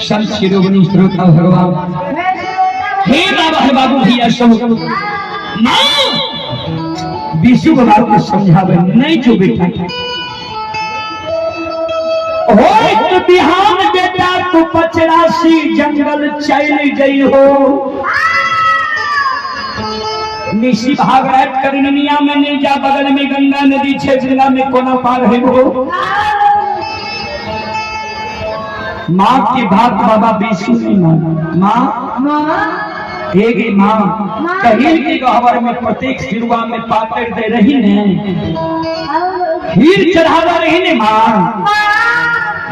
संत शिरोमणि श्रोता भगवान, हे बाबा हे बाबू भैया सब, माँ विशु बाबा को समझावे नहीं जो बेटा होत बिहान बेटा तू पचरासी जंगल चल गई हो। निशी भाग रात करनिया में नहीं जा, बगल में गंगा नदी छे, गंगा में कोना पार है वो। माँ की बात बाबा विशु नहीं माना। माँ एक ही माँ कहीं की गहवर में प्रत्येक सिरुआ में पातर दे रही ने, खीर चढ़ावा रही ने, माँ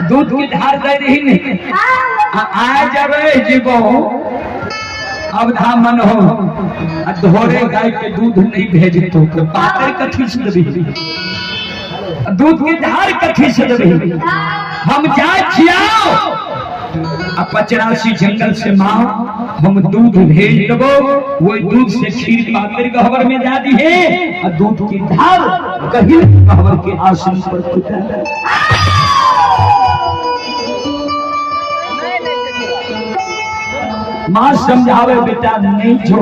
दूध की धार दे रही ने। आ जावे जीवो अवधा मन हो आ धोरे गाय के दूध नहीं भेजतो तो पातर कथी से देबी, दूध के धार कथी से देबी। हम जाय छियाओ आ पचरासी जंगल से माँ हम दूध भेज देबो, वही दूध से खीर पातर गहवर में जा दी है आ दूध की धार कहिल गहवर के आसन पर खुदा। माँ समझावे बेटा नहीं जो,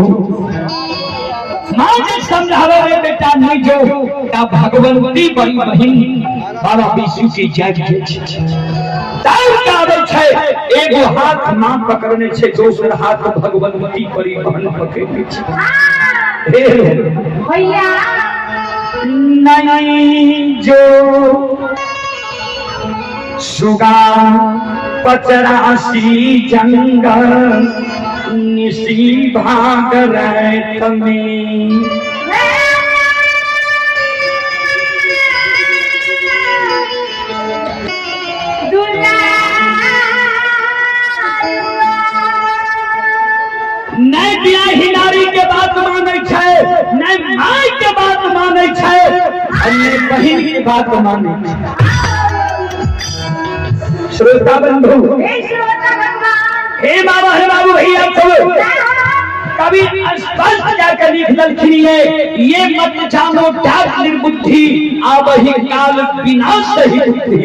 माँ जे समझावे रे बेटा नहीं जो, ता भगवंती बड़ी बहिन बाबा विष्णु के जाग जे छै तार आबै छै, एगो हाथ माँ पकड़ने छै, दोसर हाथ भगवंती बड़ी बहन पकड़ने छै। हे भैया नहीं जो सुगा पचरासी जंगल निशी भाग रैत में। नहीं बियाही नारी के बात मानै छै, नहीं माय के बात मानै छै, आ नहि बहिन के बात मानै छै। श्रोता बंधु, हे श्रोता भगवान, हे बाबा हे बाबू भैया सब, कभी स्पष्ट जाकर लिख दलखिन है, ये मत जानो डाक निर्बुद्धि, आवही काल बिना सही बुद्धि।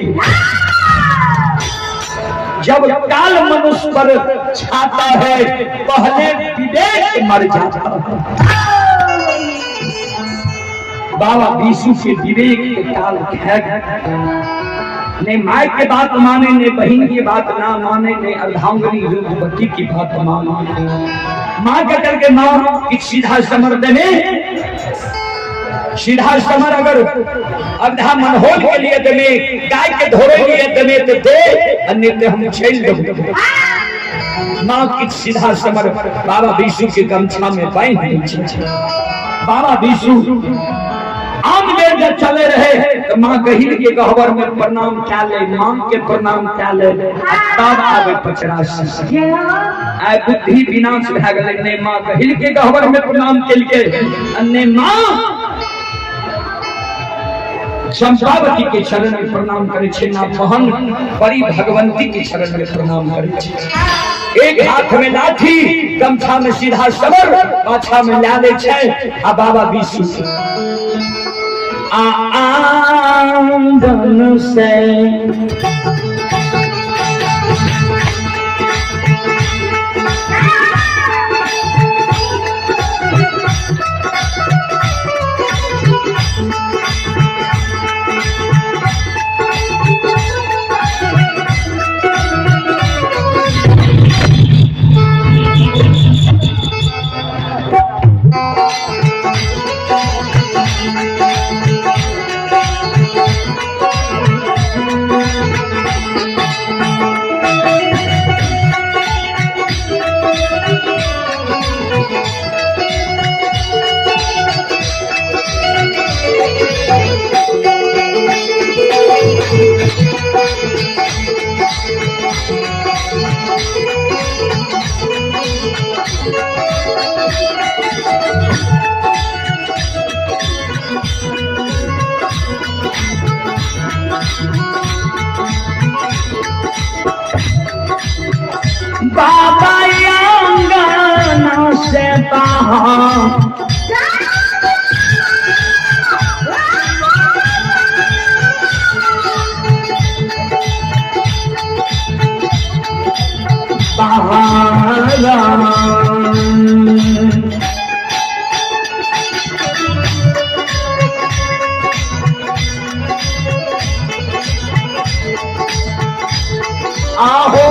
जब काल मनुष्य पर छाता है, पहले विवेक मर जाता है। बाबा विशु के विवेक के काल खैर ने माय के बात माने, ने बहन की बात ना माने, ने अर्धांगिनी रूपवती की बात माने। माँ के करके माँ एक सीधा समर देने, सीधा समर अगर अर्धा मनहोल के लिए देने, गाय के धोरे लिए देने तो दे, अन्य ते हम छेल देबो। माँ की सीधा समर बाबा विशु के गमछा में बांध दै छै। बाबा विशु आम बेर जब चले रहे तो माँ गहिर के गहबर में प्रणाम क्या ले, माँ के प्रणाम क्या ले, आ तब आवे पचरासी। आय बुद्धि विनाश भए गेलै, ने माँ गहिर के गहबर में प्रणाम केलकै आ ने माँ चंपावती के चरण में प्रणाम करे छे, ना बहन बड़ी भगवंती के चरण में प्रणाम करे छे। एक हाथ में लाठी, गमछा में सीधा सबर, पाछा में ला ले छे आ बाबा विशु आ आंगन से बाबा अंगना से बाहर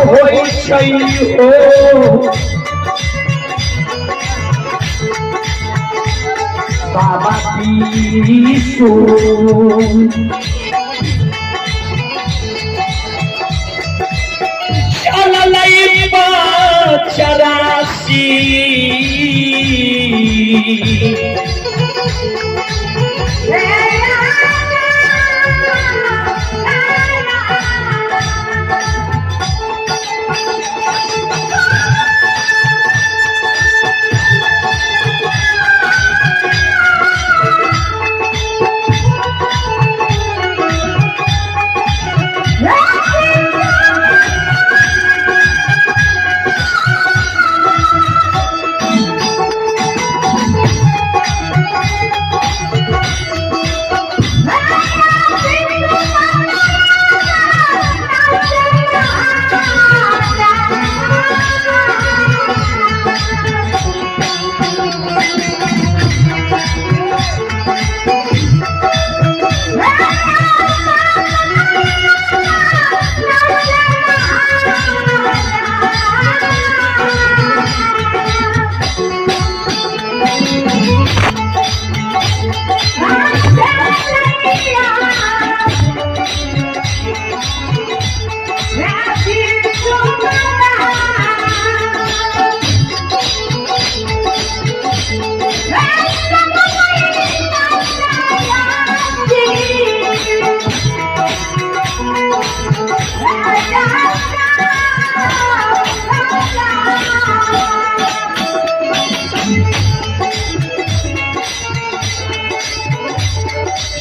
होइ छै हो। बाबा विशु चललै 84।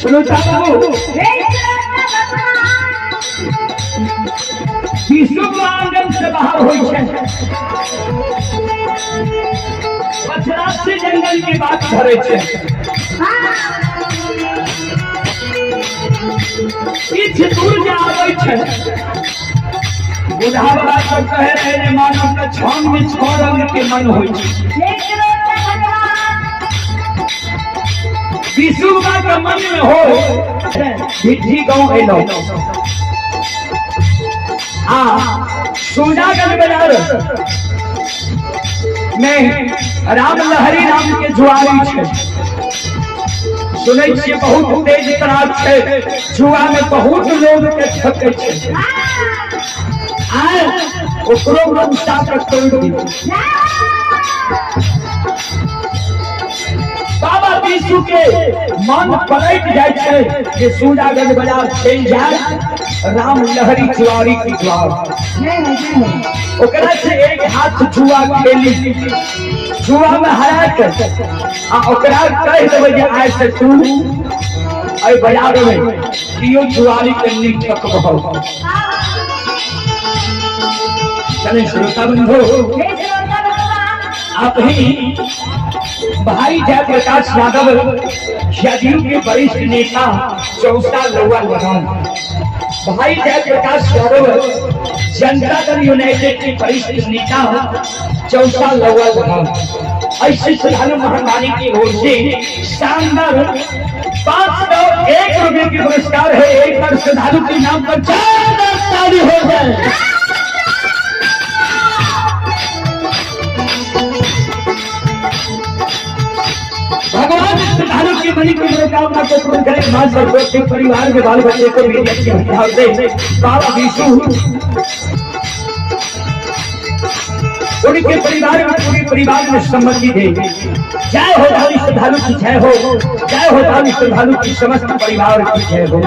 श्रोता बाबू, विष्णु आंगन से बाहर होइ छै, पचरासी जंगल की बात करे छै। किछु दूर जे आबै छै, बुढ़ा बाबा सब कहे रहे जे मानव के छन में छह रंग के मन होइ छै। विष्णु बाबा के मन में हो भिट्ठी गांव एलो आ सुजागंज बाजार में राम लहरी राम के जुआरी छै। सुनै छियै बहुत तेज तरार छै, जुआ में बहुत लोग के ठकै छै। आय ओकरो मनसा के तोड़ि दियौ। बाबा विष्णु के मन पलटि जाइ छै जे सूजागंज बाजार चलि जाय राम लहरी जुआरी के द्वार, ओकरा से एक हाथ जुआ खेली, जुआ में हरा के आ ओकरा कहि देबै जे आइ से तू एहि बाजार में केओ जुआरी के नहि ठकबह। चले श्रोता बंधु, आप ही भाई जयप्रकाश यादव जदयू के वरिष्ठ नेता चौसा लौआ लगान, भाई जयप्रकाश यादव जनता दल यूनाइटेड के वरिष्ठ नेता चौसा लौआ लगान, ऐसे श्रद्धालु महामारी की ओर से शानदार 501 रुपए के पुरस्कार है। एक बार श्रद्धालु के नाम पर 4 बार ताली हो जाए। भगवान श्रद्धालु की बड़ी की मनोकामना को पूर्ण करें। मां सरस्वती परिवार के बाल बच्चे को भी अच्छी भाव दे। बाबा विष्णु उनके परिवार में पूरे परिवार में सम्मति दे। जय हो भावी श्रद्धालु की जय हो, जय हो भावी श्रद्धालु की समस्त परिवार की जय हो।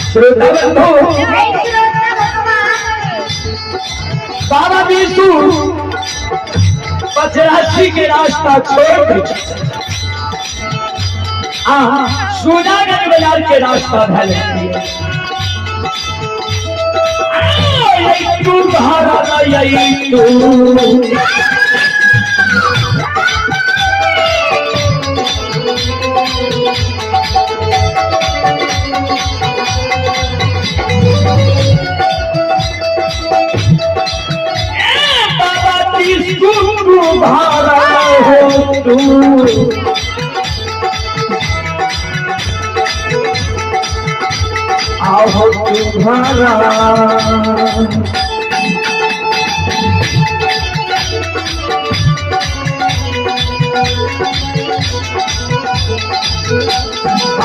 श्रोता बंधु, बाबा विष्णु पचराशी के रास्ता छोड़ दे आ सुजागंज बाजार के रास्ता धले। तू भारत तू बाबा विष्णु भारत हो तू आहो तुम्हारा।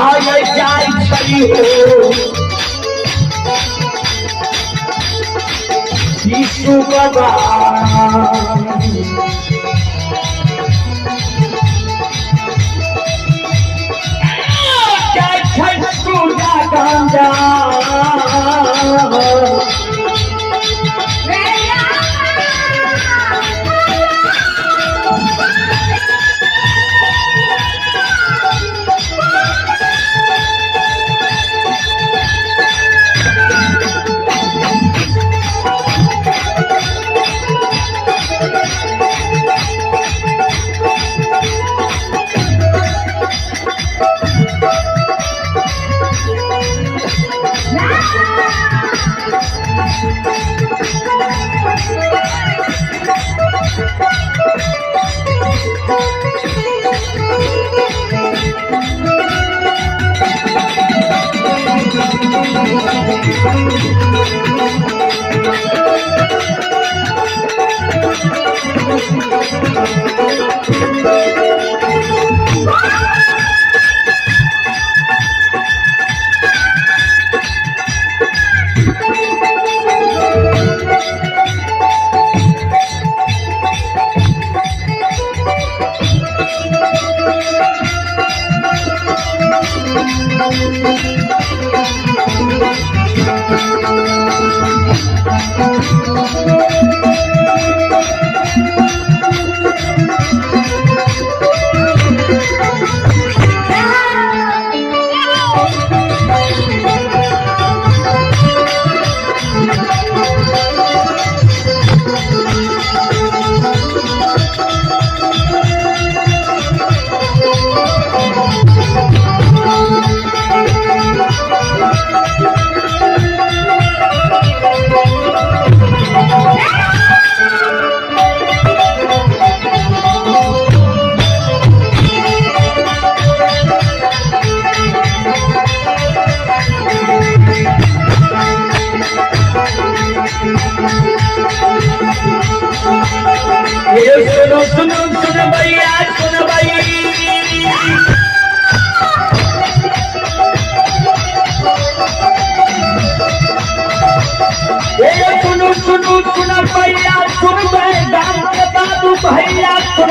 आय जाय छली हो यीशु बाबा। जाय छै सूजा गंजा। ये सुनो सुनो सुन भैया सुन भैया। ये सुनो सुनो सुन भैया सुन गाम के बाबू भैया सुन।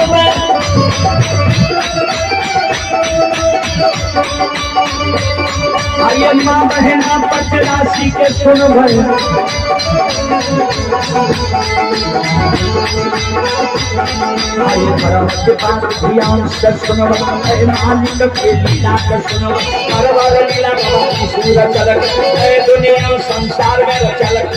आइए माँ बहना पचराशी के सुन भैया। आइए परम के पास ध्यान से सुनो मालिक के लीला के सुनो। हर बार लीला का सूरज चलक ए दुनिया संसार में चलक।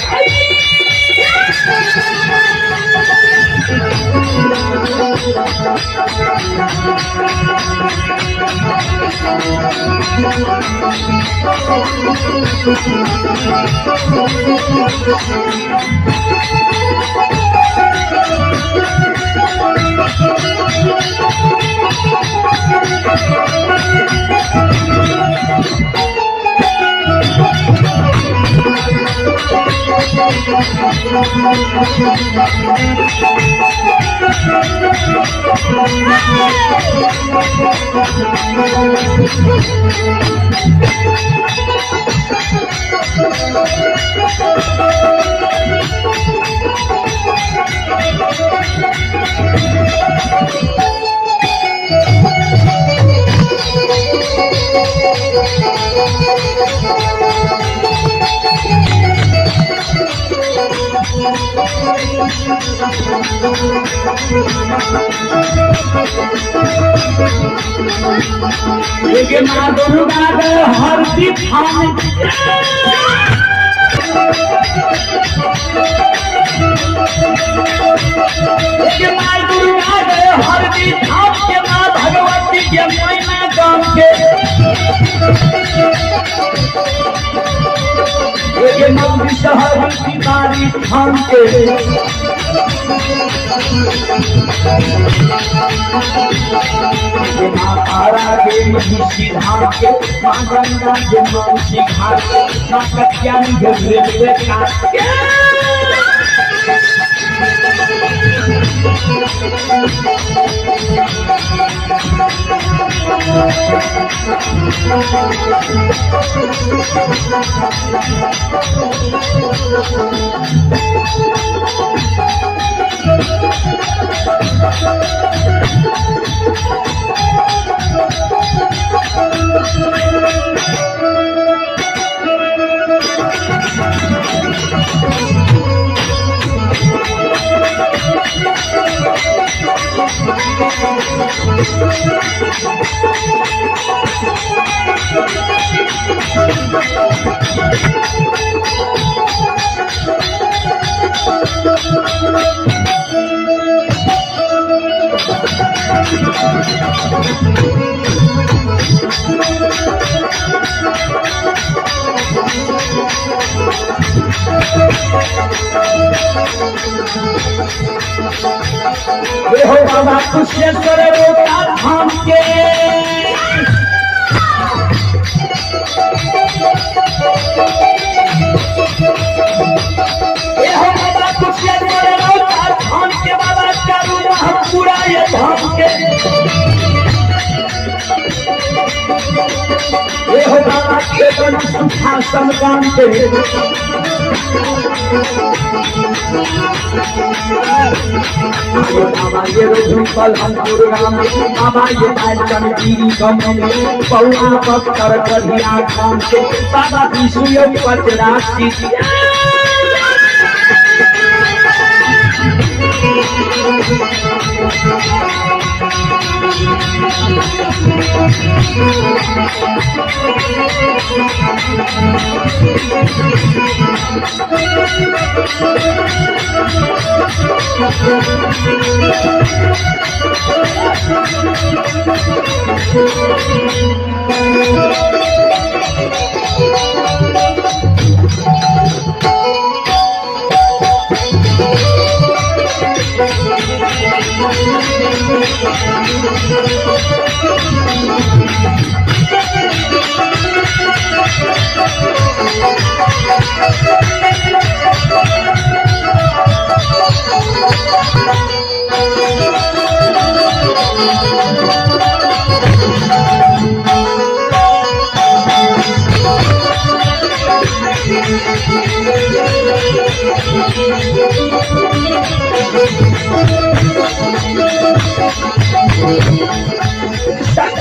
एक माँ दुर्गा दे हरदी थान एक माँ दुर्गा दे हरदी थान के माँ भगवती के मैना गाम के एक माँ विषहरी बीमारी थान के के माँ तारा के महिषी धाम के माँ गंगा के मौसी घाट के माँ कत्यानी के रेलवे घाट के। रे हो बाबा कुशेश्वर रोका धाम के ए हो बाबा कुशेश्वर रोका धाम के बाबा चारू पूरा ये धाम के ए हो बाबा केतन सुखासन गाम के बाबा ये रघुपल हम राम बाबा ये दालचन गिरी गम पौआ पत्थर कढ़िया खाम के बाबा विष्णु पचरासी।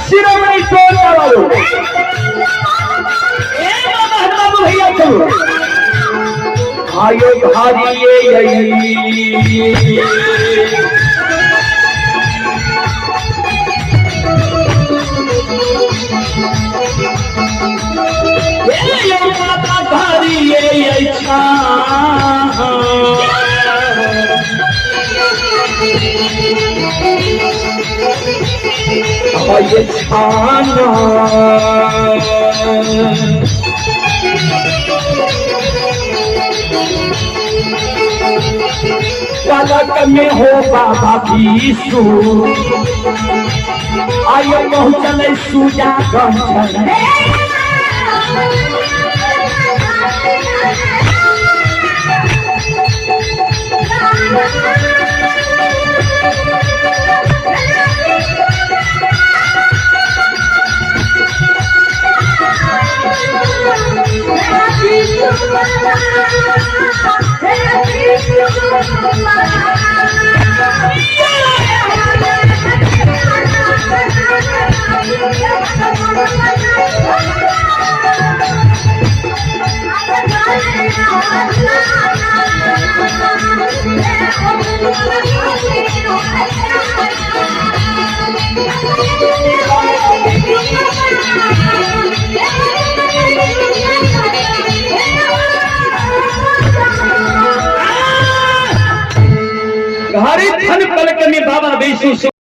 शिरोमणि टोल बाबू ए बाबा बाबू भैया चलो आयो भारी ये यही ए यो माता भारी ये इच्छा ये छाना पलक में हो बाबा विशु आयो पहुँचल सूजा कंचन। Yeah. घरी थन पलक में बाबा विष्णु।